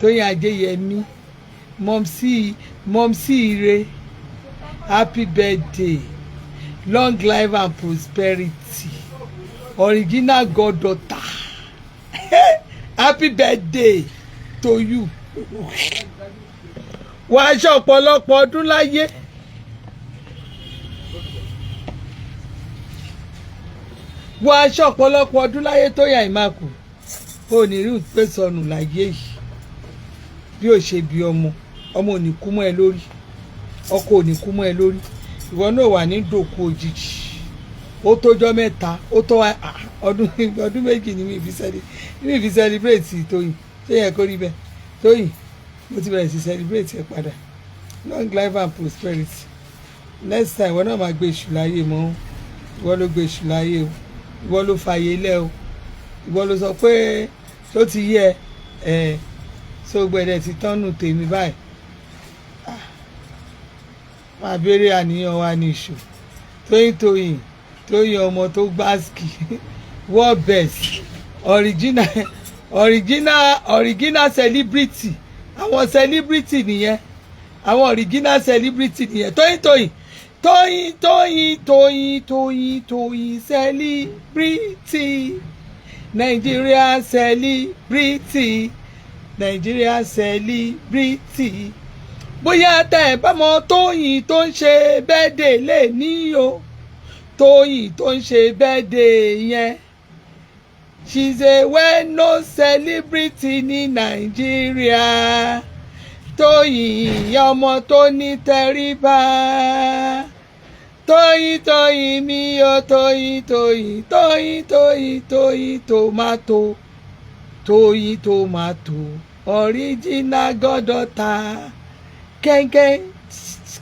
Tóyìn Ajéyẹmí, mumsy, mumsy ire, happy birthday, long life and prosperity, original goddaughter, happy birthday to you. Wàá ṣe ọ̀pọ̀lọpọ̀ ọdún láyé. Wàá ṣe ọ̀pọ̀lọpọ̀ ọdún láyé, Tóyìn Àìmàkù. Ò ní rí pé sọnù láyé yìí bí ó ṣe bí ọmọ. Ọmọ ò ní kú mọ́ ẹ lórí, ọkọ ò ní kú mọ́ ẹ lórí, ìwọ náà wà ní dòkú òjijì. Ó tójọ́ mẹ́ta, ó tó ọdún, ọdún 2 ní mi fi celebrate Tóyìn. Tó yẹ kó rí bẹ́ẹ̀, Tóyìn, mo ti bẹ̀rẹ̀ sí celebrate ẹ padà. Long life and prosperity. Next time, ìwọ náà máa gbé èṣù láyé mọ́. Ìwọ ló gbé èṣù láyé o, ìwọ ló fààyè lẹ́ o, ìwọ ló sọ pé tó ti yẹ ẹ so gbẹdẹ ti tọ́nù tèmi báyìí. Máa béèrè àníyàn wa ní ìṣù. Tóyìn, Tóyìn, Tóyìn, ọmọ tó gbáàsì, world best, original, original, original celebrity. Àwọn celebrity nìyẹn, àwọn original celebrity nìyẹn. Tóyìn, Tóyìn, Tóyìn, Tóyìn, Tóyìn, Tóyìn, Tóyìn celebrity, Nigeria celebrity, Nigeria celebrity. Bóyá tẹ́ ẹ bá mọ Tóyìn tó ń ṣe birthday lè ní o, Tóyìn tó ń ṣe birthday yẹn, she's a well-known celebrity ní Nàìjíríà. Tóyìn, ọmọ tó ní tẹríba, Tóyìn, Tóyìn mi o, Tóyìn, Tóyìn, Tóyìn, Tóyìn, Tóyìn tomato, Tóyìn tomato, original goddaughter, kẹ́kẹ́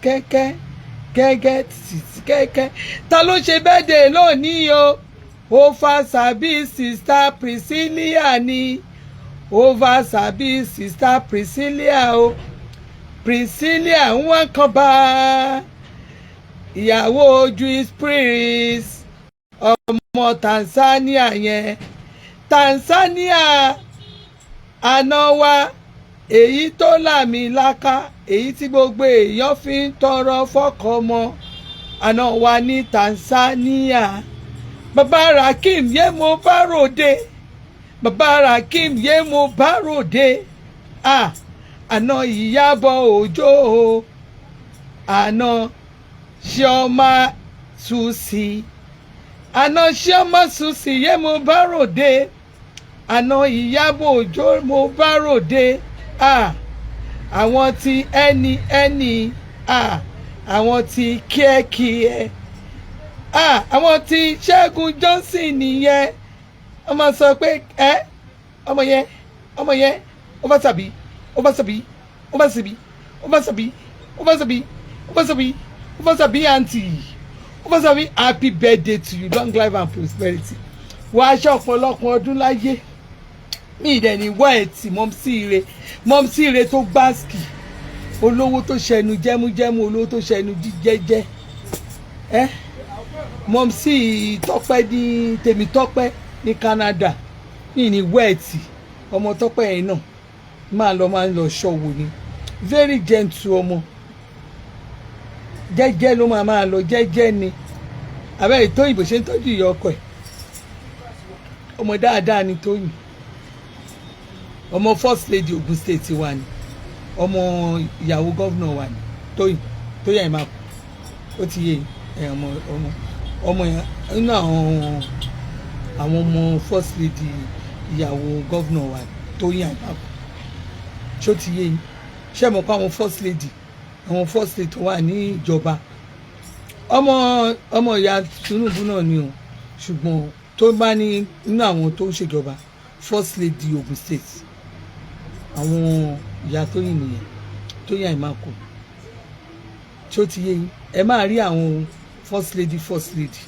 kẹ́kẹ́ kẹ́kẹ́ kẹ́kẹ́. Ta ló ṣe birthday lónìí o? Over sabi Sister Priscilla ni, over sabi Sister Priscilla o. Priscilla wọ́n kan bá ìyàwó Juice Prince, ọmọ Tanzania yẹn, Tanzania àná wa, èyí tó làmìlaka, èyí tí gbogbo èèyàn fi ń tọrọ fọ́kọ mọ́, àná wa ní Tanzania. Bàbá Rakim yé, mo bá ròde. Bàbá Rakim yé, mo bá ròde. Ah, àná Ìyábọ̀ Òjó o, àná Chioma Susi, àná Chioma Susi yé, mo bá ròde. Àná Ìyábọ̀ Òjó, mo bá ròde. Ah, àwọn tí ẹni ẹni, ah, àwọn tí kíẹ́kíẹ́, ah, àwọn tí Ṣẹ́gun Johnson nìyẹn. Wọ́n máa sọ pé ẹ ọmọ yẹn, ọmọ yẹn, ó bá sàbí, ó bá sàbí, ó bá sàbí, ó bá sàbí, ó bá sàbí, ó bá sàbí, ó bá sàbí, àǹtí, ó bá sàbí. Happy birthday to you, long life and prosperity. Wàá ṣe ọ̀pọ̀lọpọ̀ ọdún láyé. Mi ìdẹ̀ ní wá ẹ̀ tì. Mumsy ire, mumsy ire tó gbáàsì, olówó tó ṣẹnu jẹ́mújẹ́mú, olówó tó ṣẹnu jíjẹ́jẹ́ ẹ́. Mumsy Tọ́pẹ́ ní Tèmítọ́pẹ́ ní Canada ní wẹ́ẹ̀tì. Ọmọ Tọ́pẹ́ yẹn náà máa lọ ṣọ́wọ́ ni. Very gentle ọmọ, jẹ́jẹ́ ló máa lọ, jẹ́jẹ́ ni. Abẹ́rẹ́ Tóyìn bó ṣe ń tọ́jú ìyá ọkọ ẹ̀, ọmọ dáadáa ni Tóyìn. Ọmọ first lady Ogun State wa ni, ọmọ ìyàwó governor wa ni Tóyìn. Tóyìn Àìmàkù, ó ti yé ẹ. Ọmọ yẹn nínú àwọn ọmọ first lady, ìyàwó governor wa, Tóyìn Àìmàkù. Ṣó ti yé yín? Ṣé mo kọ́ àwọn first lady, àwọn first lady tó wà ní ìjọba? Ọmọ ìyá Tinubu náà ni o, ṣùgbọ́n tó bá ní nínú àwọn tó ń ṣèjọba, first lady Ogun State, àwọn ìyá Tóyìn nìyẹn, Tóyìn Àìmàkù. Tí ó ti yé yín, ẹ máa rí àwọn first lady, first lady.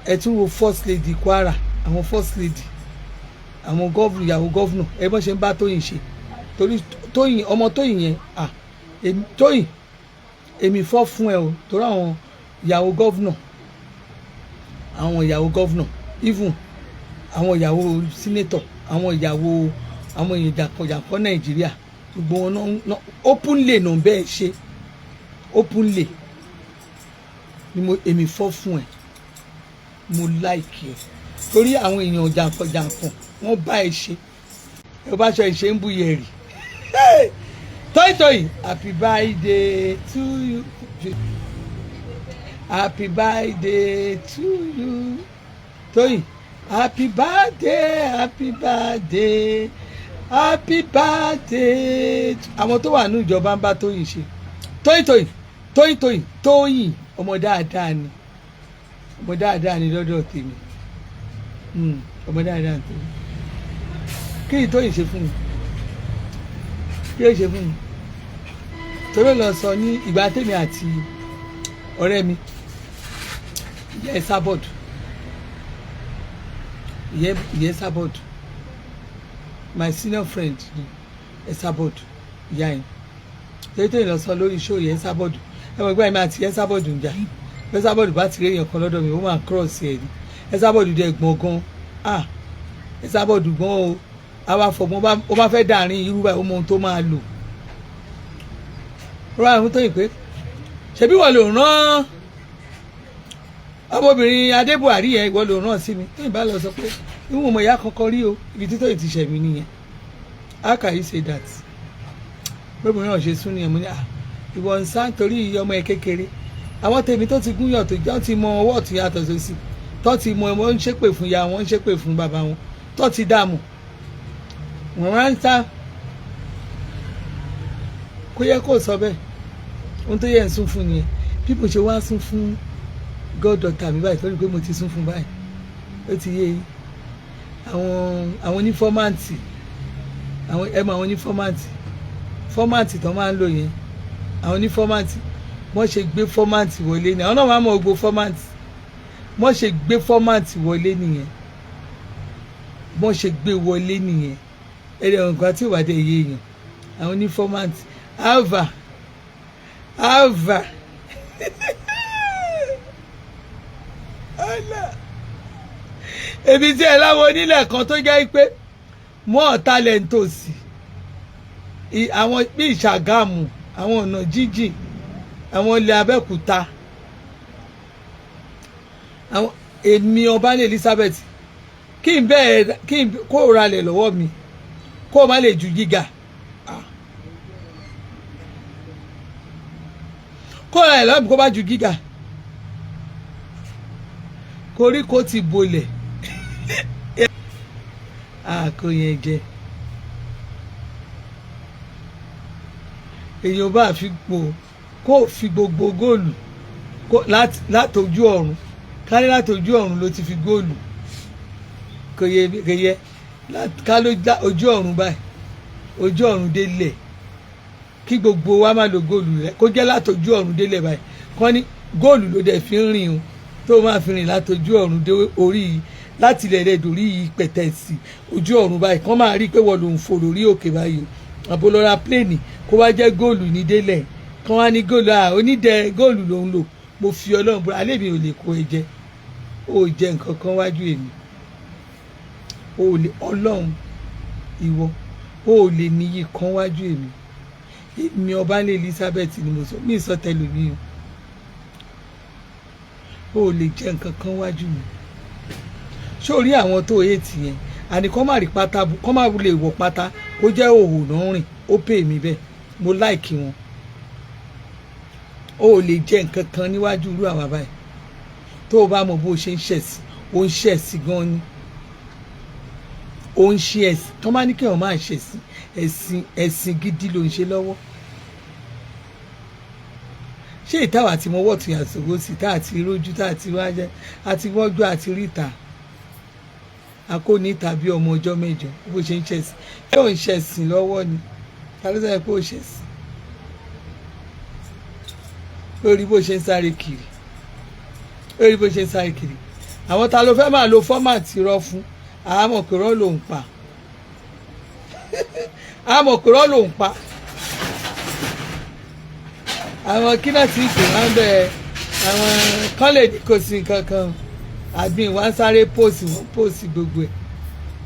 Ẹ tún wo first lady Kwara, àwọn first lady, àwọn governor, ìyàwó governor, ẹ bọ́n ṣe ń bá Tóyìn ṣe. Torí Tóyìn, ọmọ Tóyìn yẹn, ah, èmi Tóyìn, èmi fọ́ fún ẹ o, torí àwọn ìyàwó governor, àwọn ìyàwó governor, even àwọn ìyàwó senator, àwọn ìyàwó Àwọn èèyàn jàǹkànjàǹkàn Nàìjíríà, gbogbo wọn náà openly nà bẹ́ẹ̀ ṣe openly ni mo èmi fọ́ fún ẹ. Mo like ẹ torí àwọn èèyàn jàǹkànjàǹkàn, wọ́n bá ẹ ṣe. Ẹ bá aṣọ ìṣe ń bu yẹ̀rì. Tóyìn, Tóyìn, happy birthday to you, happy birthday to you, Tóyìn, happy birthday, happy birthday, happy birthday. Àwọn tó wà ní ìjọba ń bá Tóyìn ṣe. Tóyìn, Tóyìn, Tóyìn, Tóyìn, Tóyìn, ọmọ dáadáa ni, ọmọ dáadáa ni lọ́dọ̀ tèmi. Ọmọ dáadáa ni tèmi. Kí ni Tóyìn ṣe fún mi? Kí ló ṣe fún mi? Torí lọ sọ ní ìgbà tèmi àti ọ̀rẹ́ mi, ìyẹn Sábọ̀dù, ìyẹn Sábọ̀dù, my senior friend ni ẹ, Sábọ̀dù ìyá yẹn. Torí tóyìn lọ sọ lórí show yẹn, Sábọ̀dù, ẹ mọ̀ gbá mi àti ẹ Sábọ̀dù ń jà. Ẹ Sábọ̀dù bá ti rí èèyàn kan lọ́dọ̀ mi, ó máa cross ẹ̀ ni. Ẹ Sábọ̀dù dẹ̀ gbọ̀n gan. Ah, ẹ Sábọ̀dù gbọ́n o. Àwa fọ̀gbọ́n, ó bá fẹ́ dàrin irú báyìí, ó mọ ohun tó máa lò. Rọra àwọn Tóyìn pé ṣebí wọ́n lò rán ọmọbìnrin Adébùhárí yẹn, ìwọ ló rán sí mi. Tóyìn bá lọ sọ pé ìwọ̀n ọmọ ìyá kankan rí o. Ibi tí Tóyìn ti ṣẹ̀mí nìyẹn. How can you say that? Lóbìnrin náà ṣe sún nìyẹn. Mo ní, à, ìwọ ń sá nítorí ọmọ ẹ kékeré. Àwọn tèmi tó ti gúnyàn, tó jọ́ ti mọ ọwọ́ ọ̀tún yàtọ̀ sósì, tó ti mọ wọn ń ṣépè fún ya wọn, ń ṣépè fún bàbá wọn, tó ti dààmú, wọn máa ń sá. Kó yẹ kó sọ bẹ́ẹ̀. Ohun tó yẹ ń sún fún nìyẹn. Bí mo ṣe wá sún fún goddaughter mi báyìí, torí pé mo ti sún fún báyìí, ó ti yé yín. Àwọn onífọ́máǹtì, àwọn ẹ mọ àwọn onífọ́máǹtì, format tó máa ń lò yẹn, àwọn oníformat, wọ́n ṣe gbé format wọlé ni. Àwọn náà máa mọ gbogbo format. Wọ́n ṣe gbé format wọlé nìyẹn, wọ́n ṣe gbé wọlé nìyẹn. Ẹ̀rẹ̀ nǹkan tí ò bá dé yé èèyàn, àwọn oníformat, alva alva Allah. Èmi tí ẹ láwọn onílẹ̀ kan tó jẹ́ pé mọ́ ọ̀tálẹ̀ ń tòsí àwọn bí Ìṣàgámù, àwọn ọ̀nà jíjìn, àwọn ilẹ̀ Abẹ́òkúta, àwọn èmi ọba ní Elizabeth, kí n bẹ́ẹ̀ kí n kó o ralẹ̀ lọ́wọ́ mi, kó o má lè ju gíga. Ah. Kó o ralẹ̀ lọ́wọ́ mi, kó o bá ju gíga, koríko ti bolẹ̀ àkó yẹn jẹ. Èèyàn bá fi pò kó fi gbogbo góòlù kó látọjú ọ̀run kárí, látọjú ọ̀run ló ti fi góòlù, kò yẹ, kò yẹ ká ló dá ojú ọ̀run báyìí, ojú ọ̀run délẹ̀, kí gbogbo wa má lo góòlù rẹ, kó jẹ́ látọjú ọ̀run délẹ̀ báyìí, kọ́ ní góòlù ló dẹ̀ fi ń rìn o, tó máa fi rìn látọjú ọ̀run dé orí, láti ilẹ̀ rẹ̀ dórí pẹ̀tẹ̀sì ojú ọ̀run báyìí, kọ́ máa rí pé wọ́n ló ń fò lórí òkè báyìí o. Àbò lọ ra pléènì, kó wá jẹ́ góòlù ní délẹ̀, kọ́ wá ní góòlù à onídẹ góòlù ló ń lò. Mo fi Ọlọ́run búra, alẹ́ mi ò lè kó ẹ jẹ. Ó jẹ nǹkan kan wájú èmi, ó lè Ọlọ́run, ìwọ ó lè níyì kan wájú èmi. Èmi ọbalẹ̀ Elizabeth ni mo sọ, mí sọ tẹlómi o. Ó lè jẹ nǹkan kan wájú mi. Sórí àwọn tó èètì yẹn, àní kọ́ má rí pátá, kọ́ má lè wọ̀ pátá, kó jẹ́ òhò náà rìn, ó pè mí bẹ́ẹ̀, mo like wọn. Ó lè jẹ nǹkan kan níwájú irú àwa báyìí. Tó o bá mọ bó o ṣe ń ṣẹ̀sìn, ó ń ṣẹ̀sìn gan ni, ó ń ṣe ẹ̀sìn tó máa ní kí wọ́n máa ṣẹ̀sìn. Ẹ̀sìn, ẹ̀sìn gidi ló ń ṣe lọ́wọ́. Ṣé ìtawà tí mo wọ̀ tún yàtọ̀ sí tá àti rójú, tá àti wájẹ́ àti wọ́jú àti ríta akóni tàbí ọmọ ọjọ́ mẹ́jọ, bó ṣe ń ṣẹ̀sìn? Ṣé ò ń ṣẹ̀sìn lọ́wọ́ ni? Ta ló sọ pé ó ṣẹ̀sìn lórí bó ṣe ń sáré kiri, lórí bó ṣe ń sáré kiri? Àwọn ta ló fẹ́ máa lo format rọ fún? Àmọ̀ pé rọ́ ló ń pa, àmọ̀ pé rọ́ ló ń pa. Àwọn kí náà ti pè wọ́n bẹ́ẹ̀, àwọn kán lè ní kò sí nǹkan kan. Àbí wọ́n sáré post, wọ́n post gbogbo ẹ̀,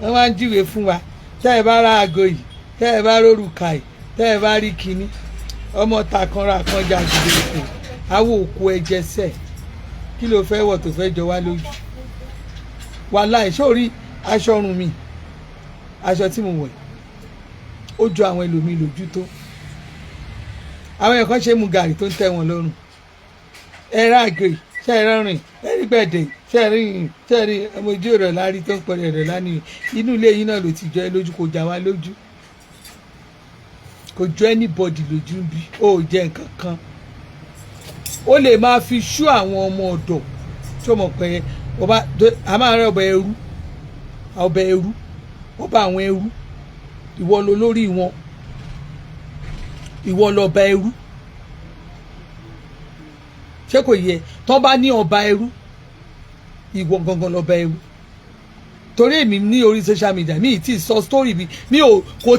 wọ́n wá ń júwe fún wa. Tẹ́ ẹ bá ra aago yìí, tẹ́ ẹ bá rórùka yìí, tẹ́ ẹ bá rí kinní, ọmọ takanra kan jàgùdè òkò àwọn òkú ẹ̀jẹ̀ sẹ̀. Kí ló fẹ́ wọ̀ tó fẹ́ jọ wá lójú? Wàláì, sórí aṣọ ọrùn mi, aṣọ tí mo wọ̀ yìí, ó jọ àwọn ẹlòmíì lójú tó àwọn èèyàn kan ṣe mu gàrí tó ń tẹ́ wọn lọ́rùn. Ẹ rà àgè ṣe é rọrùn, ẹ rí gbẹ̀dẹ̀ ṣe é rí, ṣe é rí ọmọ ojú ọ̀rọ̀ lárí tó ń pẹ̀lú ẹ̀rọ lánìí. Inú ilé yín náà ló ti jọ ẹ lójú. Kò já wa lójú, kò jọ anybody lójú ń bí. Ó jẹ́ nǹkan kan, ó lè máa fi ṣú àwọn ọmọ ọ̀dọ̀ tí ó mọ̀ pé ọba a máa rẹ ọba ẹrú, ọba ẹrú, ọba àwọn ẹrú. Ìwọ ló lórí wọn, ìwọ lọba ẹrú. Ṣé kò yẹ? Tó bá ní ọba ẹrú, ìwọ gangan lọba ẹrú. Torí èmi ní orí social media, mi ì tí sọ story mi, mi ò kò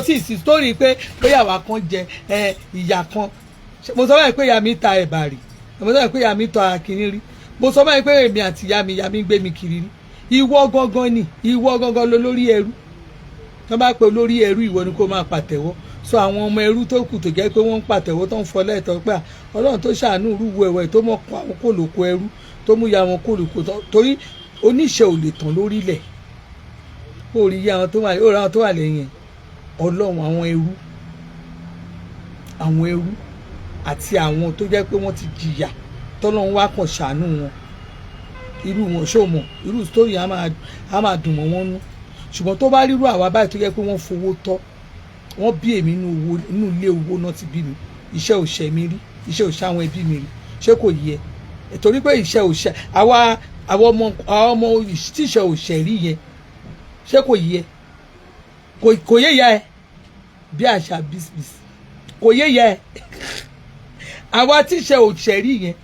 tí sí story pé bóyá àwa kan jẹ ẹ ìyà kan. Mo sọ báyìí pé ìyá mi ta ẹ̀bà rí, mo sọ báyìí pé ìyá mi tọ́ akínní rí, mo sọ báyìí pé èmi àti ìyá mi, ìyá mi gbé mi kiri rí. Ìwọ gangan ni, ìwọ gangan ló lórí ẹrú. Tó bá pe olórí ẹrú, ìwọ ni kó máa pàtẹ́wọ́. So àwọn ọmọ ẹrú tó kù tó jẹ́ pé wọ́n ń pàtẹ́wọ́, tó ń fọ lẹ́ẹ̀tọ́ pé Ọlọ́run tó ṣàánú rúwo ẹ̀wẹ̀ tó mọ̀ kó àwọn kòlòkó ẹrú, tó mú ya wọn kòlòkó, torí oníṣẹ́ ò lè tán lórílẹ̀. Ó rí iye àwọn tó wà, ó rí àwọn tó wà lẹ́yìn Ọlọ́run, àwọn ẹrú, àwọn ẹrú àti àwọn tó jẹ́ pé wọ́n ti jìyà, tọ́lọ́run wá kàn ṣàánú wọn. Irú wọn, ṣó mọ̀, irú story á máa dùn mọ́ wọn nú. Ṣùgbọ́n tó bá rírú àwa báyìí tó jẹ́ pé wọ́n fowó tọ́, wọ́n bí èmi nínú ilé owó náà ti bí mi. Iṣẹ́ ò ṣẹ́ mi rí, iṣẹ́ ò ṣẹ́ àwọn ẹbí mi rí. Ṣé kò yẹ? Torí pé iṣẹ́ ò ṣẹ́ àwa, àwọn ọmọ tíṣẹ́ ò ṣẹ́ rí yẹn. Ṣé kò yẹ? Kò yé ya ẹ bí àṣà bísbís, kò yé ya ẹ. Àwa tíṣẹ́ ò ṣẹ́ rí yẹn,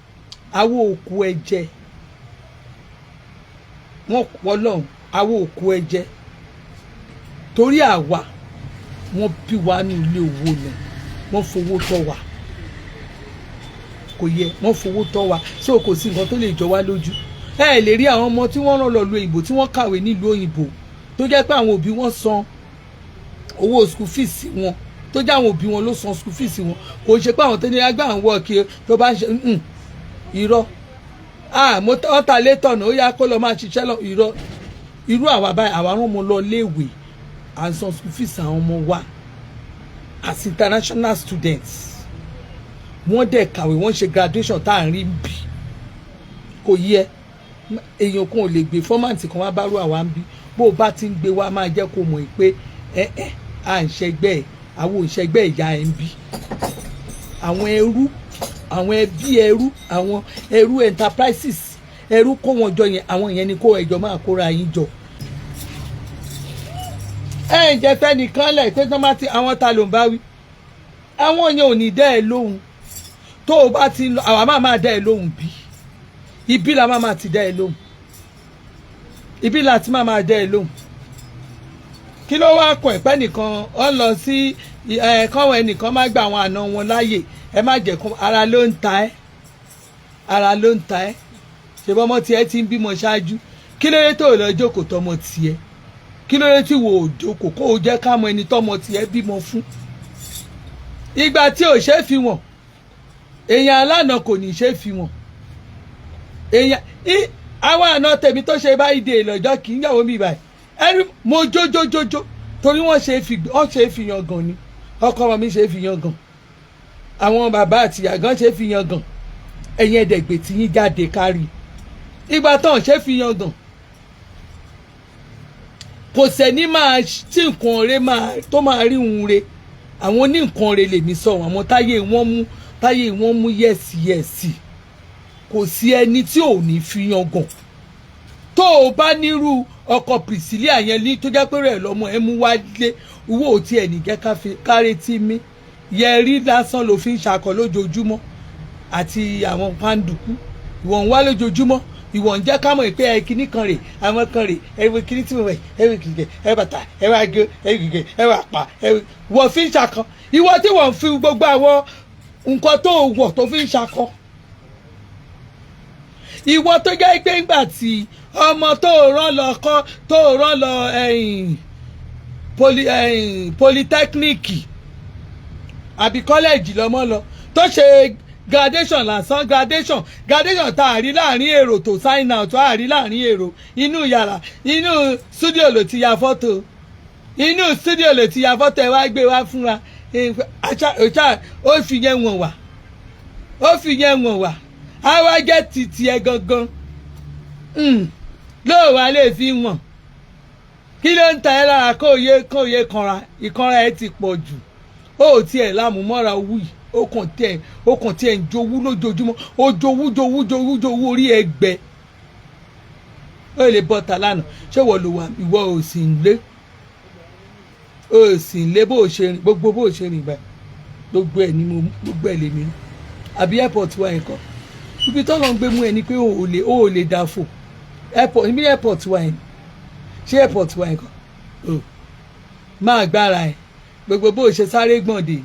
àwọn òkú ẹ̀jẹ̀ wọn wọlọ́run, àwọn òkú ẹ̀jẹ̀, torí àwa wọ́n bí wa ní ilé owó náà, wọ́n fowó tọ́ wa. Kò yẹ? Wọ́n fowó tọ́ wa, so kò sí nǹkan tó lè jọ wá lójú. Ẹ lè rí àwọn ọmọ tí wọ́n rán lọ lu òyìnbó, tí wọ́n kàwé nílùú òyìnbó, tó jẹ́ pé àwọn òbí wọn san owó school fees wọn, tó jẹ́ àwọn òbí wọn ló san school fees wọn. Kò ṣe pé àwọn tó ní agbá àwọn wọ̀ kí tó bá ń ṣe irọ́, ah, mo tọ́ ta létọ̀nà, ó yá, kó lọ máa ṣiṣẹ́ lọ. Irọ́. Irú àwa báyìí, àwa rán ọmọ lọ léèwé, à ń san school fees àwọn ọmọ wa as international students. Wọ́n dẹ̀ kàwé, wọ́n ṣe graduation tá à ń rí bí. Kò yẹ? Èèyàn kan ò lè gbé format kan wá bá rú àwa ń bí. Bó o bá ti ń gbé wá, máa jẹ́ kó mọ̀ pé ẹ ẹ à ń ṣẹgbẹ́ ẹ̀, àwọn ò ṣẹgbẹ́ ìyá ẹ̀ ń bí. Àwọn ẹrú, àwọn ẹbí ẹrú, àwọn ẹrú enterprises, ẹrú kó wọn jọ yẹn, àwọn yẹn ni kó ẹjọ máa kóra yín jọ. Ẹ ǹjẹ́ fẹ́ nìkan lẹ̀ pé tán bá ti àwọn ta ló ń bá wí, àwọn yẹn ò ní dẹ́ ẹ lóhùn. Tó o bá ti lọ, àwa máa máa dẹ́ ẹ lóhùn. Bí ibi la máa máa ti dẹ́ ẹ lóhùn, ibi la ti máa máa dẹ́ ẹ lóhùn. Kí ló wá kọ ìpẹ́ nìkan ọ lọ sí ẹ kọ́wọ́ ẹnìkan má gba àwọn àna wọn láàyè? Ẹ má jẹ́ kó ara ló ń ta ẹ́, ara ló ń ta ẹ́. Ṣe bọ́mọ tiẹ̀ ti ń bímọ ṣáájú? Kí ló dé tó lọ jókòó tọmọ tiẹ̀? Kí ló dé tí wò ó jókòó kó o jẹ́ ká mọ ẹni tọmọ tiẹ̀ bímọ fún? Ìgbà tí ò ṣe é fi wọ̀n, èèyàn alánà kò ní ṣe é fi wọ̀n. Èèyàn àwọn àna tèmi tó ṣe báyìí dé lọ́jọ́ kì í yàwó mi báyìí ẹni mo jójójójó, torí wọ́n ṣe é fi yan gan ni. Ọkọ ọmọ mi ṣe é fi yan gan, àwọn bàbá àti ìyá gan ṣe é fi yan gan. Ẹ̀yin ẹ̀dẹ̀gbẹ̀ tí yín jáde kárí ìgbà tán ṣe é fi yan gan. Kò sẹ́ni máa tí nǹkan rẹ máa tó máa rí òun re. Àwọn oní nǹkan rẹ lèmi sọ, àwọn táyé wọn mú, táyé wọn mú yes yes. Kò sí ẹni tí ò ní fi yan gan. Tó o bá nírú ọkọ Priscilla yẹn ní tó jẹ́ pé rẹ̀ lọ́mọ ẹ mú wá lé, owó ò tiẹ̀ ní jẹ́ kárẹ́tì mi yẹrí lásán ló fi ń ṣakọ lójoojúmọ́ àti àwọn pàǹdùkú ìwọ̀n ń wá lójoojúmọ́. Ìwọ̀n ń jẹ́ ká mọ̀ pé ẹ kíní kan rè, àwọn kan rè, ẹ wo kíní tí mo wẹ̀, ẹ wo kìkì, ẹ bàtà, ẹ wá gé, ẹ kìkì, ẹ wà pa, ẹ wọ́n fi ń ṣakọ. Ìwọ tí wọ́n fi gbogbo àwọn nǹkan tó wọ̀ tó fi ń ṣakọ, ìwọ tó jẹ́ pé ńgbà tí ọmọ tó rán lọ kọ́, tó rán lọ ẹ̀yìn polytechnic àbí college lọ́mọ lọ tó ṣe graduation lásán, graduation tá a rí láàrin èrò, tó sign out, tá a rí láàrin èrò inú yàrá, inú studio ló ti ya fọ́tò, inú studio ló ti ya fọ́tò. Ẹ wá gbé wá fún wa, ó fi yẹn wọ̀n wá, ó fi yẹn wọ̀n wá. Á wá jẹ́ títí ẹ gangan lóò wá lè fi wọ̀n. Kí ló ń ta ẹ lára? Kó yé kanra, ìkanra ẹ ti pọ̀ jù. Ó tiẹ̀ lámùmọ́ra owó yìí, ó kàn tiẹ̀ ń jowú lójoojúmọ́. Ó jowú, jowú, jowú, jowú, orí ẹ gbẹ. Ó lè bọ́ta lánàá. Ṣé wọ́n lò wá? Ìwọ ò sì ń lé, ò sì ń lé. Bó o ṣe rìn, gbogbo bó o ṣe rìn báyìí, gbogbo ẹ̀ ni mo, gbogbo ẹ̀ lèmi rí. Àbí airport wa yẹn kọ́? Ibi tó lọ ń gbé mú ẹ ni pé o ò lè dà fò airport níbi. Airport wa yẹn, ṣé airport wa yẹn kọ́? O máa gbára ẹ. Gbogbo bó o ṣe sáré gbọ̀ǹdè,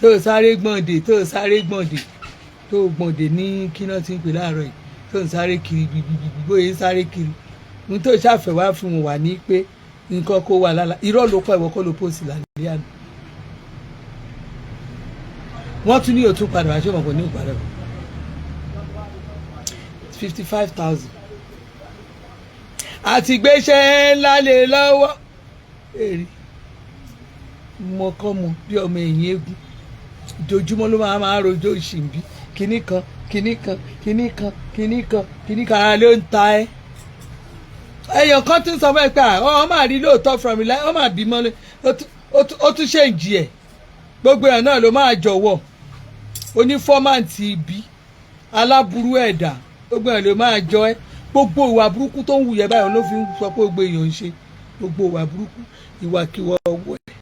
tó o sáré gbọ̀ǹdè, tó o sáré gbọ̀ǹdè, tó o gbọ̀ǹdè ní kí náà ti ń pè láàárọ̀ yìí, tó ń sáré kiri gbìgbìgbì, bóyá ń sáré kiri n tó ṣàfẹ́ wá fún wọn wà ní pé nǹkan kó wà lálá. Irọ́ ló pa. Ìwọ kọ́ ló post lálẹ́ àná? Wọ́n tún ní òtún padà wá. Ṣé wọn kò ní ìpadà wá? 55,000 àti gbéṣẹ́ ńlá lè lọ́wọ́ èrè mọ́kọ́mọ bí ọmọ ẹ̀yìn eégún. Ojoojúmọ́ ló máa máa rojọ́ ìṣìnbí, kinní kan, kinní kan, kinní kan, kinní kan, kinní kan. Ara ló ń ta ẹ́. Èèyàn kan tún sọ fún ẹ pé ọ máa rí lóòótọ́ from ilẹ̀, ọ máa bímọ, ó tún ṣèǹjì ẹ̀. Gbogbo ẹ̀ náà ló máa jọ̀wọ́ onífọ́màǹtì ibi, aláburú ẹ̀dá. Gbogbo ẹ̀ ló máa jọ ẹ́. Gbogbo ìwà burúkú tó ń wù yẹn báyìí ló fi ń sọ pé gbogbo èèyàn ń ṣe gbogbo ìwà burúkú, ìwàkiwà ọwọ́ ẹ̀.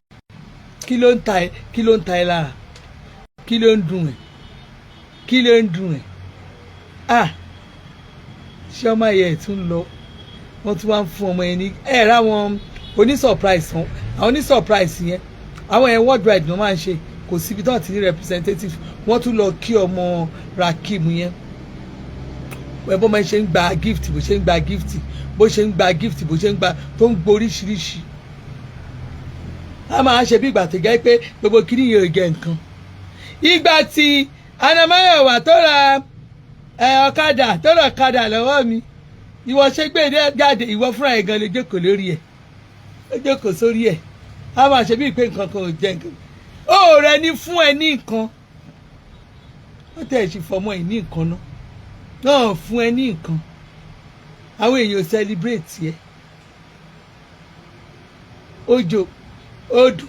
Kí ló ń ta ẹ? Kí ló ń ta ẹ lára? Kí ló ń dùn ẹ? Kí ló ń dùn ẹ? Ah, ṣé ọmọ yẹn tún lọ? Wọ́n tún wá ń fún ọmọ yẹn ní ẹ rà. Wọn oní surprise wọn, àwọn oní surprise yẹn, àwọn yẹn worldwide ló máa ń ṣe. Kò síbi tó ti ní representative. Wọ́n tún lọ kí ọmọ Rakim yẹn. Ẹ bọ́ máa ṣe ń gba gift, bó ṣe ń gba gift, bó ṣe ń gba gift, bó ṣe ń gba, tó ń gboríṣiríṣi. A máa ṣe bí ìgbà tó jẹ́ pé gbogbo kiri yẹn ò jẹ́ nǹkan. Ìgbà tí Anamáyọ̀wá tó ra ọ̀kadà, tó ra ọ̀kadà lọ́wọ́ mi, ìwọ ṣe gbé jáde. Ìwọ fúnra ẹ̀ gan lè jókòó lórí ẹ̀, ó jókòó sórí ẹ̀. A máa ṣe bí ìpè nǹkan kan ò jẹ́ nǹkan. Ó rẹ ní fún ẹ ní nǹkan. Ó tẹ̀ ṣe fọmọ ẹ̀ ní nǹkan náà náà fún ẹ ní nǹkan. Àwọn èèyàn celebrate ẹ. Ojo odù,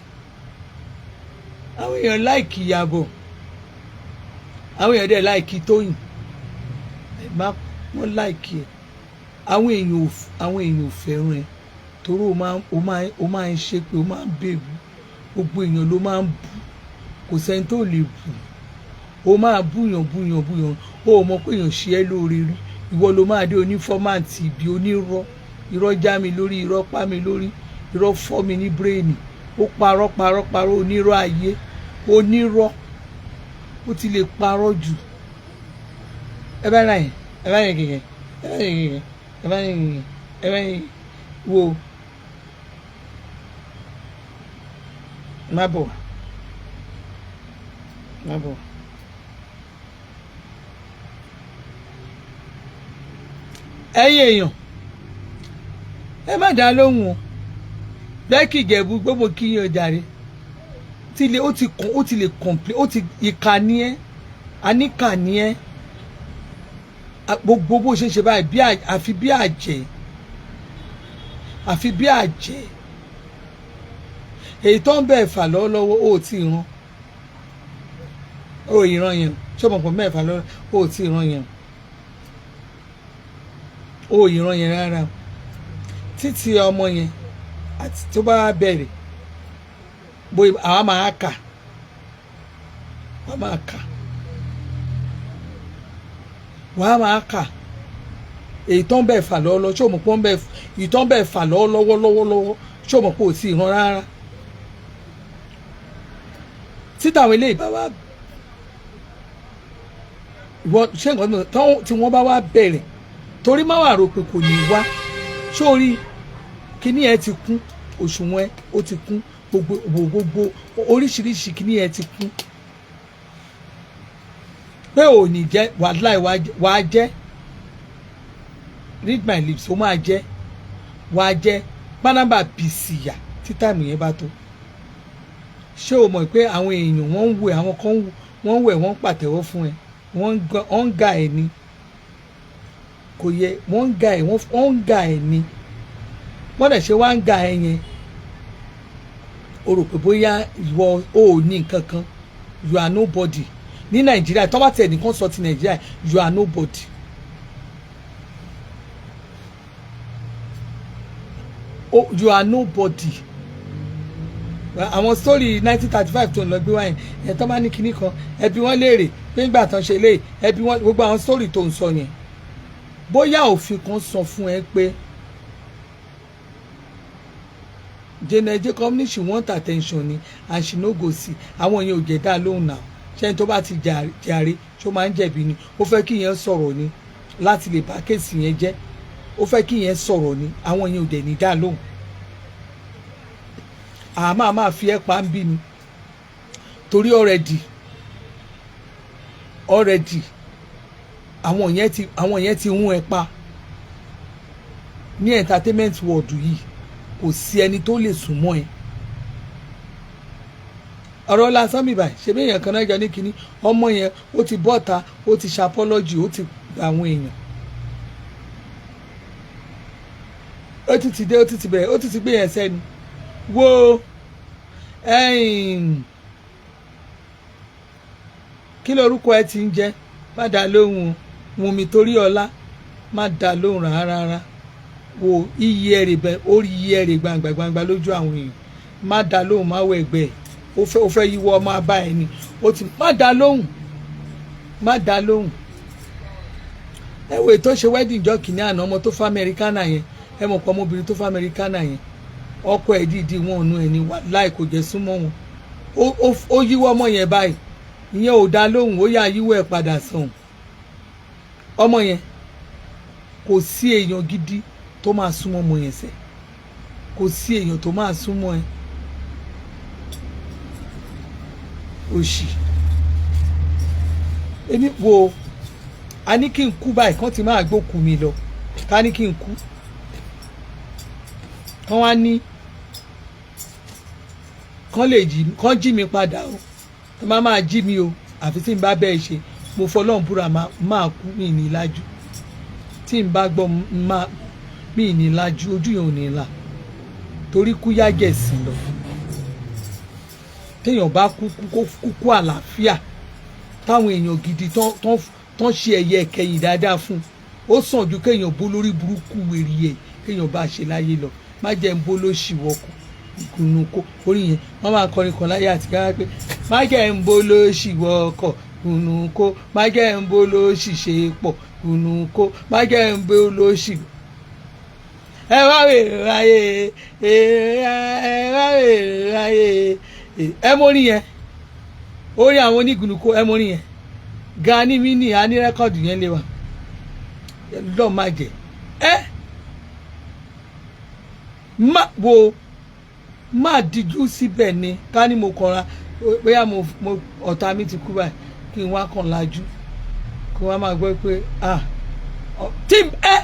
àwọn èèyàn like Ìyàbọ̀, àwọn èèyàn dẹ̀ like Tóyìn. Ẹ má wọ́n like ẹ. Àwọn èèyàn ò fẹ́ràn ẹ torí o máa ń ṣe pé o máa ń bèbú. Gbogbo èèyàn ló máa ń bú, kò sẹ́ni tó lè bú. O máa búyàn, búyàn, búyàn. O ò mọ̀ pé èèyàn ṣe ẹ́ lóore rí. Ìwọ ló máa dé onífọ́màǹtì ibi, onírọ́. Irọ́ já mi lórí, irọ́ pa mi lórí, irọ́ fọ́ mi ní brain. Ó parọ́, parọ́, parọ́. Onírọ́ ayé, onírọ́, ó ti lè parọ́ jù. Ẹ bá ra yẹn, ẹ bá yẹn kẹ̀kẹ́, ẹ bá yẹn kẹ̀kẹ́, ẹ bá yẹn kẹ̀kẹ́, ẹ bá yẹn wo. Má bọ̀ wá, má bọ̀ wá. Ẹ̀yin èèyàn, ẹ má dá lóhùn o. Bẹ́ẹ̀kì Ìjẹ̀bú gbogbo kí yín o jàre. Tí lè ó ti kàn, ó ti lè complain, ó ti ìkà ni ẹ́, àníkà ni ẹ́. Gbogbo bó ṣe ń ṣe báyìí bí àfi bí àjẹ́, àfi bí àjẹ́. Èyí tó ń bẹ̀ fà lọ́wọ́lọ́wọ́, ó ti ràn, ó ìran yẹn. Ṣé o mọ̀ pé mẹ́fà lọ́wọ́, ó ti ràn yẹn, ó ìran yẹn rárá. Títí ọmọ yẹn àti tó bá bẹ̀rẹ̀ bóyá àwa máa kà, wàá máa kà, wàá máa kà. Èyí tó ń bẹ̀ fà lọ́wọ́lọ́wọ́, ṣé o mọ̀ pé ó ń bẹ̀, èyí tó ń bẹ̀ fà lọ́wọ́lọ́wọ́ lọ́wọ́lọ́wọ́, ṣé o mọ̀ pé ò tí ì ràn rárá? Títà àwọn eléyìí bá wá, ìwọ ṣé nǹkan tí wọ́n bá wá bẹ̀rẹ̀, torí má wà rò pé kò ní wá sórí kíní ẹ ti kún. Òṣùwọ̀n ẹ ó ti kún. Gbogbo gbogbo oríṣiríṣi kìíní ẹ ti kún pé ò ní jẹ́. Wàhálà, wàá jẹ́. Read my lips, ó máa jẹ́, wàá jẹ́ pánábà bìsìyà tí time yẹn bá tó. Ṣé o mọ̀ pé àwọn èèyàn wọ́n ń wẹ̀, àwọn kan wọ́n ń wẹ̀, wọ́n ń pàtẹ́wọ́ fún ẹ, wọ́n ń ga ẹ̀ ni? Kò yẹ. Wọ́n ń ga ẹ̀, wọ́n ń ga ẹ̀ ni. Wọ́n dẹ̀ ṣe wá ń ga ẹ̀ yẹn, o rò pé bóyá ìwọ ò ní nǹkan kan. You are nobody ní Nàìjíríà. Tó bá tiẹ̀ nìkan sọ ti Nàìjíríà, you are nobody. Oh, you are nobody. Àwọn story 1935 tó ń lọ gbé wáyé ẹ̀, tó bá ní kinní kan, ẹbí wọn léèrè pé nígbà tán ṣe léè, ẹbí wọn, gbogbo àwọn story tó ń sọ yẹn, bóyá òfin kan sọ fún ẹ pé Janet Jacob ní she want attention ni and she no go see. Àwọn yẹn ò jẹ́ dá lóhùn náà. Ṣẹ́ni tó bá ti jàre, ṣó máa ń jẹ̀bi ni? Ó fẹ́ kí yẹn sọ̀rọ̀ ni láti lè bá case yẹn jẹ́. Ó fẹ́ kí yẹn sọ̀rọ̀ ni. Àwọn yẹn ò dẹ̀ ní dá lóhùn. Àmọ́ máa fi ẹ́ pa ń bí ni, torí already àwọn yẹn ti hún ẹ pa ní entertainment world yìí. Kò sí ẹni tó lè sùn mọ́ ẹ. Ọ̀rọ̀ lásán mi báyìí, ṣe bí èèyàn kan náà jọ ní kinní ọmọ yẹn, ó ti bọ́ta, ó ti ṣapọ́lọ́jì, ó ti gba àwọn èèyàn, ó ti ti dé, ó ti ti bẹ̀rẹ̀, ó ti ti gbé yẹn sẹ́nu. Wo kí lorúkọ ẹ ti ń jẹ́? Má dá lóhùn Wùnmí torí ọlá, má dá lóhùn rárá. Wo iyì ẹ̀rẹ̀ bẹ, ó rí iyì ẹ̀rẹ̀ gbangba gbangba lójú àwọn èèyàn. Má dá lóhùn, má wọ ẹgbẹ́ ẹ̀. Ó fẹ́ yíwọ́ ọmọ abá ẹ ni ó ti. Má dá lóhùn, má dá lóhùn. Ẹ wo ètò ṣe wedding jọ kìíní àná, ọmọ tó fẹ́ Amẹ́ríkánà yẹn. Ẹ mọ̀ pé ọmọbìnrin tó fẹ́ Amẹ́ríkánà yẹn, ọkọ ẹ̀ dìídì wọn ònú ẹ̀ ní láì kò jẹ́ súnmọ́ wọn. Ó yíwọ́ ọmọ yẹn báyìí, ìyẹn ò dá lóhùn, ó yà yíwọ́ ẹ̀ padà sọ̀hún. Ọmọ yẹn, kò sí èèyàn gidi tó máa súnmọ́ ọmọ yẹn sẹ́. Kò sí èèyàn tó máa súnmọ́ ẹ. Òṣì èmi wo a ní kí n kú báyìí, kán ti máa gbókù mi lọ. Ká ní kí n kú, kán wá ní kán lè jí, kán jí mi padà o. Tó máa máa jí mi o, àfi tí n bá bẹ́ẹ̀ ṣe. Mo fọlọ́run búra, máa kú, mi ní lájú. Tí n bá gbọ́ máa mi ní lájú, ojú yẹn ò ní là, torí kú yájẹ̀ sí lọ. Téèyàn bá kú kú àlàáfíà, táwọn èèyàn gidi tán ṣe ẹ̀yẹ ẹ̀kẹyìn dáadáa fún, ó sàn ju kéèyàn bó lórí burúkú wèrè ẹ̀ kéèyàn bá ṣe láyé lọ. Má jẹ́ ń bó ló ṣì wọkọ̀ ìkùnú kó orí yẹn. Wọ́n máa kọrin kan láyé àti káwá pé má jẹ́ ń bó ló ṣì wọkọ̀ kùnú kó, má jẹ́ ń bó ló ṣì ṣe pọ̀ kùnú kó, má jẹ́ ń bó ló ṣì. Ẹ wá wèrè ayé, ẹ wá wèrè ayé. Ẹ mórí yẹn, orí àwọn onígunukó, ẹ mórí yẹn. Gani mi ní a ní record yẹn lé wa lọ́ọ̀. Má jẹ́ ẹ má wo, má díjú síbẹ̀ ni. Ká ní mo kọra bóyá mo ọ̀tá mi ti kú báyìí, kí n wá kàn lájú, kí wọ́n máa gbọ́ pé ah, tí ẹ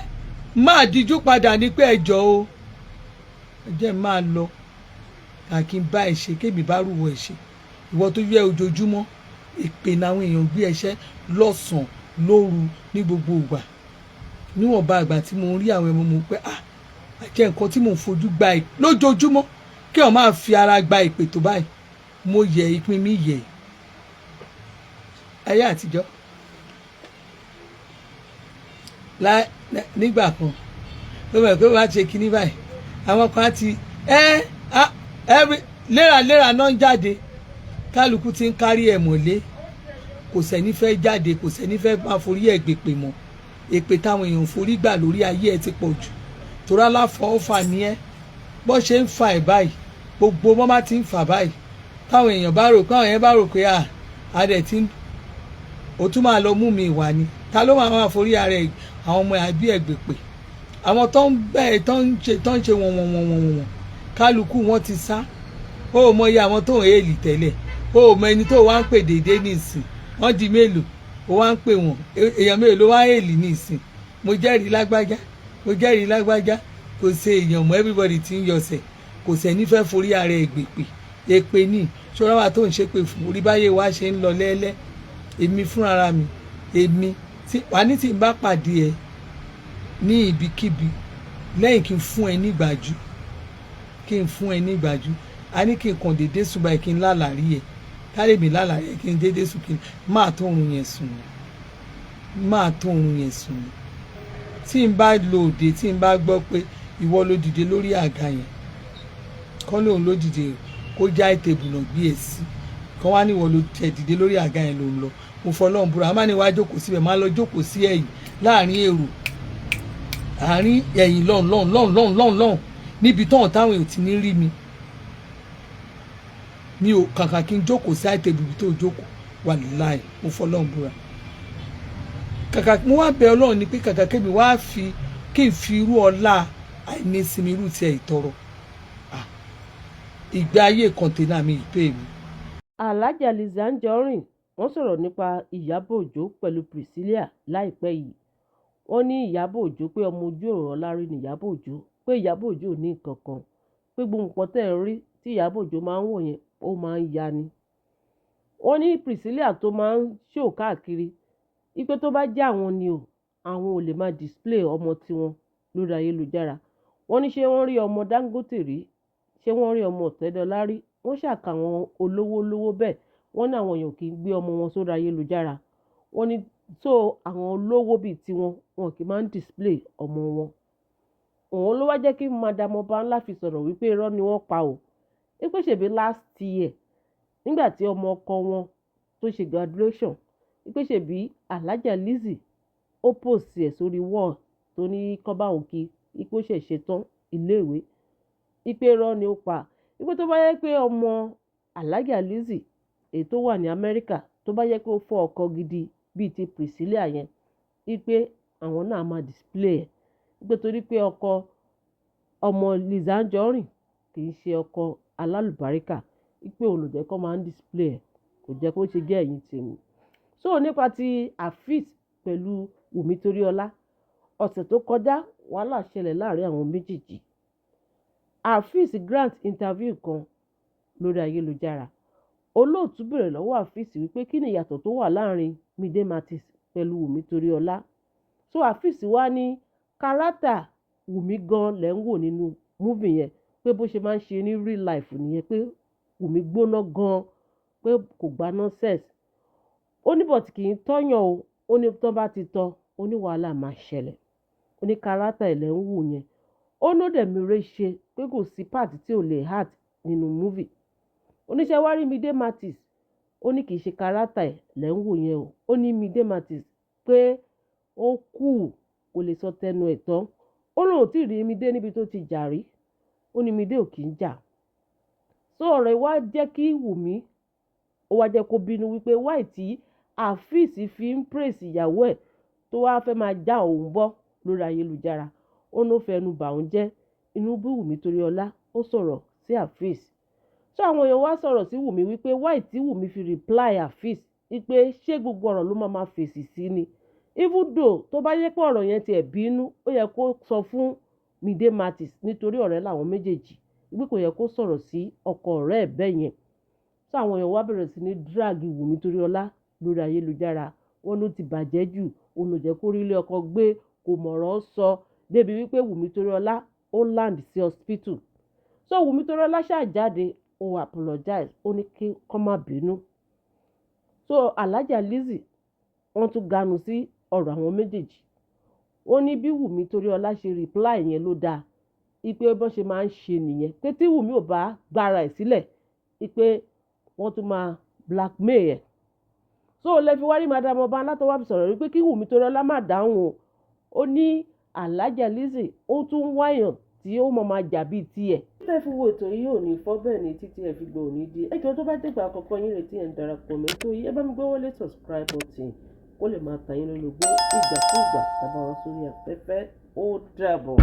máa díjú padà ní pé ẹ jọ̀ọ́ o, ẹ jẹ́ máa lọ kàkí n bá ẹ ṣe, kémi bá rúwọ ẹ ṣe. Ìwọ tó yẹ ojoojúmọ́ ìpè náà, èèyàn gbé ẹṣẹ́ lọ́sàn-án lóru ní gbogbo ìgbà. Níwọ̀nba àgbà tí mo ń rí àwọn ẹmọ, mo pé ah, àjẹ́ nǹkan tí mò ń fojú gba lójoojúmọ́, kí wọ́n máa fi ara gba ìpè tó báyìí. Mo yẹ ìpín mi yẹ. Ayé àtijọ́, nígbà kan ló mọ̀ pé wọ́n á ṣe kinní báyìí, àwọn kan á ti ẹ́ léraléra náà ń jáde. Kálukú ti ń kárí ẹ̀ mọ̀lé. Kò sẹ́ni fẹ́ jáde, kò sẹ́ni fẹ́ máa forí ẹ̀ gbèpè mọ́. Èpè táwọn èèyàn forí gbà lórí ayé ẹ̀ ti pọ̀ jù, torí aláfọwọ́fà ni ẹ́. Bọ́ ṣe ń fa ẹ̀ báyìí, gbogbo bọ́ bá ti ń fà báyìí, táwọn èèyàn bá rò pé, àwọn èèyàn bá rò pé à dẹ̀ ti ń, ó tún máa lọ mú mi ìwà ni. Ta ló máa máa forí ara ẹ̀, àwọn ọmọ àbí ẹ̀ gbèpè? Àwọn tó ń bẹ́ẹ̀, tó ń ṣe wọ̀n wọ̀n wọ̀n wọ̀n wọ̀n. Kálukú wọn ti sá. Ó mọ iye àwọn tó ń hail tẹ́lẹ̀, ó mọ ẹni tó wá ń pè déédéé nísìn. Wọ́n di mélòó ó wá ń pè wọ́n? Èèyàn mélòó ló wá ń hail nísìn? Mo jẹ́rìí lágbájá, mo jẹ́rìí lágbájá. Kò ṣe èèyàn mọ́. Everybody ti ń yọsẹ̀. Kò sẹ́ni fẹ́ forí ara ẹ̀ gbèpè èpè ní ṣọ́ra wa tó ń ṣépè fún orí báyé wa ṣe ń lọ lẹ́lẹ́. Èmi fúnra mi, èmi tí wà ní tí n bá pàdé ẹ ní ibikíbi, lẹ́yìn kí n fún ẹ nígbàjú, kí n fún ẹ nígbàjú, a ní kí n kàn déédéé sùn báyìí, kí n lálàrí ẹ, kálẹ̀ mi lálàrí ẹ, kí n déédéé sùn, kí n máa tó oorun yẹn sùn, máa tó oorun yẹn sùn. Tí n bá lo òde, tí n bá gbọ́ pé ìwọ ló dìde lórí àga yẹn, kọ́ lóun ló dìde, kó já ìtẹ̀bù náà gbé e sí kọ́ wá ní ìwọ ló tẹ̀ dìde lórí àga yẹn ló ń lọ. Mo fọlọ́run búra, a máa ní wá jókòó síbẹ̀, máa lọ jókòó sí ẹ̀yìn láàrin èrò, àárín ẹ̀yìn lọ́hùn lọ́hùn lọ́hùn lọ́hùn lọ́hùn lọ́hùn, níbi tọ́hún táwọn èèyàn ti ní rí mi. Mi ò kàkà kí n jókòó sí àìtẹ̀bù tó jókòó. Wàláì, mo fọlọ́run búra, kàkà mo wá bẹ Ọlọ́run ni pé kàkà kémi wá fi kí n fi irú ọlá àìnísinmi irú tiẹ̀ ìtọrọ ìgbé ayé container mi ìpè mi. Alhaja Lizzy Anjorin, wọ́n sọ̀rọ̀ nípa Ìyábọ̀ Òjó pẹ̀lú Priscilla láìpẹ́ yìí. Wọ́n ní Ìyábọ̀ Òjó pé ọmọ ojú ọ̀rọ̀ lárí ní Ìyábọ̀ Òjó, pé Ìyábọ̀ Òjó ò ní nǹkan kan, pé gbogbo nǹkan tẹ́ ẹ̀ ń rí tí Ìyábọ̀ Òjó máa ń wọ̀ yẹn, ó máa ń ya ni. Wọ́n ní Priscilla tó máa ń show káàkiri wípé tó bá jẹ́ àwọn ni o, àwọn ò lè máa display ọmọ tiwọn lórí ayélujára. Wọ́n ní ṣé wọ́n rí ọmọ Dangote rí? Ṣé wọ́n rí ọmọ Ọ̀tẹ́dọ́lá rí? Wọ́n ṣàkà àwọn olówó lówó bẹ́ẹ̀. Wọ́n ní àwọn èèyàn kì í gbé ọmọ wọn sórí ayélujára. Wọ́n ní so àwọn olówó bíi tiwọn, wọn kì í máa ń display ọmọ wọn. Òun ló wá jẹ́ kí Madam Ọbańlá fi sọ̀rọ̀ wípé irọ́ ni wọ́n pa o, wípé ṣèbí last year, nígbà tí ọmọ ọkọ wọn tó ṣe graduation, wípé ṣèbí Alhaja Lizzy ó post ẹ̀ sórí wall tó ní kọ́ bá òun kí wípé ó ṣẹ̀ ṣetán iléèwé, wípé irọ́ ni ó pa, wípé tó bá yẹ pé ọmọ Alhaja Lizzy èyí tó wà ní Amẹ́ríkà, tó bá yẹ pé ó fọ́ ọkọ gidi bíi ti Priscilla yẹn, wípé àwọn náà máa display ẹ̀, wípé torí pé ọkọ ọmọ Lizzy Anjorin kì í ṣe ọkọ alálùbáríkà, wípé òun ló jẹ́ kó máa ń display ẹ̀. Kò jẹ́ kó ṣe jẹ́ ẹ̀yìn tèmi. So nípa ti Afeez pẹ̀lú Wùmí Toríọlá, ọ̀sẹ̀ tó kọjá, wàhálà ṣẹlẹ̀ láàrin àwọn méjèèjì. Afeez grant interview kan lórí ayélujára. Olóòtú béèrè lọ́wọ́ Afeez wípé kí ni ìyàtọ̀ tó wà láàrin Mide Martins pẹ̀lú Wùmí Toríọlá. So Afeez wá ní character Wùmí gan lẹ́ ń wò nínú movie yẹn, pé bó ṣe máa ń ṣe ní real life nìyẹn, pé Wùmí gbóná gan, pé kò gba nonsense. Ó ní but kì í tọ́yàn o. Ó ní tó bá ti tọ́, ó ní wàhálà máa ṣẹlẹ̀. Ó ní character ẹ̀ lẹ́ ń wò yẹn. Ó ní ó dẹ̀ mèrè ṣe, pé kò sí part tí ò lè act nínú movie. Oníṣẹ́ wá rí Mide Martins, ó ní kì í ṣe character ẹ̀ lẹ́ ń wò yẹn o. Ó ní Mide Martins pé ó kù, kò lè sọ tẹnu ẹ̀ tán. Ó lóun ò tí ì rí Mide níbi tó ti jà rí. Ó ní Mide ò kì í jà. So ọ̀rọ̀ yìí wá jẹ́ kí Wùmí ó wá jẹ́ kó bínú wípé why tí Afeez fi ń praise ìyàwó ẹ̀, tó wá fẹ́ máa já òun bọ́ lórí ayélujára. Ó ní ó fẹnu bà òun jẹ́. Inú bí Wùmí Toríọlá, ó sọ̀rọ̀ sí Afeez. So àwọn èèyàn wá sọ̀rọ̀ sí Wùmí wípé why tí Wùmí fi reply Afeez, wípé ṣé gbogbo ọ̀rọ̀ ló máa fèsì sí ni? Even though tó bá yẹ pé ọ̀rọ̀ yẹn tiẹ̀ bínú, ó yẹ kó sọ fún Mide Martins, nítorí ọ̀rẹ́ làwọn méjèèjì, wípé kò yẹ kó sọ̀rọ̀ sí ọkọ ọ̀rẹ́ ẹ̀ bẹ́ẹ̀ yẹn. So àwọn èèyàn wá bẹ̀rẹ̀ sí ní drag Wùmí Toríọlá lórí ayélujára. Wọ́n ló ti bàjẹ́ jù, òun ló jẹ́ kó rí ilé ọkọ gbé, kò mọ̀rọ̀ sọ, débi wípé Wùmí Toríọlá ó land sí hospital. So Wùmí Toríọlá ṣáà jáde, ó apologize, ó ní kí kọ́ má bínú. So Alhaja Lizzy, wọ́n tún ganu sí ọ̀rọ̀ àwọn méjèèjì. Ó ní bí Wùmí Toríọlá ṣe reply yẹn ló dáa, ipe bọ́n ṣe máa ń ṣe nìyẹn, pé tí Wùmí ò bá gbára ẹ̀ sílẹ̀, ipe wọ́n tún máa blackmail ẹ̀. So lẹ fi wá rí Madam Ọba tó wá fi sọ̀rọ̀ wípé kí Wùmí Toríọlá má dáhùn o. Ó ní Alhaja Lizzy ó tún wáyàn tí ó mọ̀ máa jà bíi tiẹ̀. Tẹ́ fi wo ètò yìí ò ní fọ́ bẹ́ẹ̀ ni títí ẹ fi gbọ́ òní di. Ẹjọ́ tó bá dẹ́gbà àkọ́kọ́ yín retí ẹ̀ ń darapọ̀ mẹ́tò yìí, ẹ bá mi gbé wọlé subscribe button kó lè máa tà yín lólobó ìgbàkúùgbà tá a bá wá sórí afẹ́fẹ́. Ó dàbọ̀.